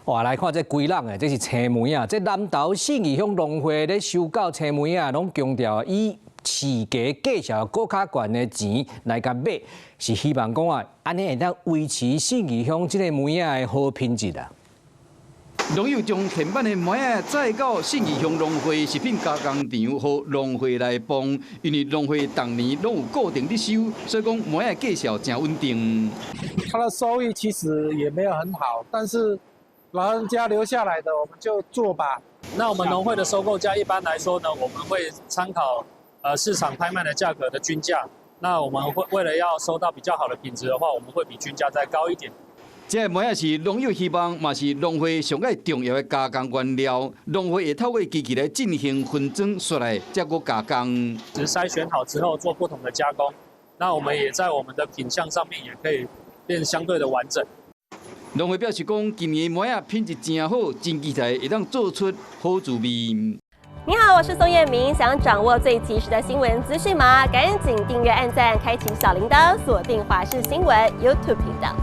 哇，來看這規籠的，這是青梅仔。這南投信義鄉農會咧收購青梅仔，攏強調以市價價數閣較懸的錢來共買，是希望講啊，按呢會當維持信義鄉這个梅仔的好品質啊。農友將田坂的梅仔載到信義鄉農會食品加工場，予農會來磅，因為農會逐年攏有固定佇收，所以講梅仔價數誠穩定。它的收益其實也沒有很好，但是老人家留下來的，我們就做吧。那我們農會的收購價一般來說呢，我們會參考市場拍賣的價格的均價。那我們會為了要收到比較好的品質的話，我們會比均價再高一點。這个梅仔是農友希望，嘛是農會上蓋重要的加工原料。農會會透過機器來進行分裝，出來再閣加工。只篩選好之後做不同的加工。那我們也在我們的品項上面也可以變相對的完整。農會表示講，今年梅仔品質誠好，真期待會當做出好滋味。你好，我是宋燕明，想掌握最及時的新聞資訊嗎？趕緊訂閱、按讚、開啟小鈴鐺，鎖定華視新聞 YouTube 頻道。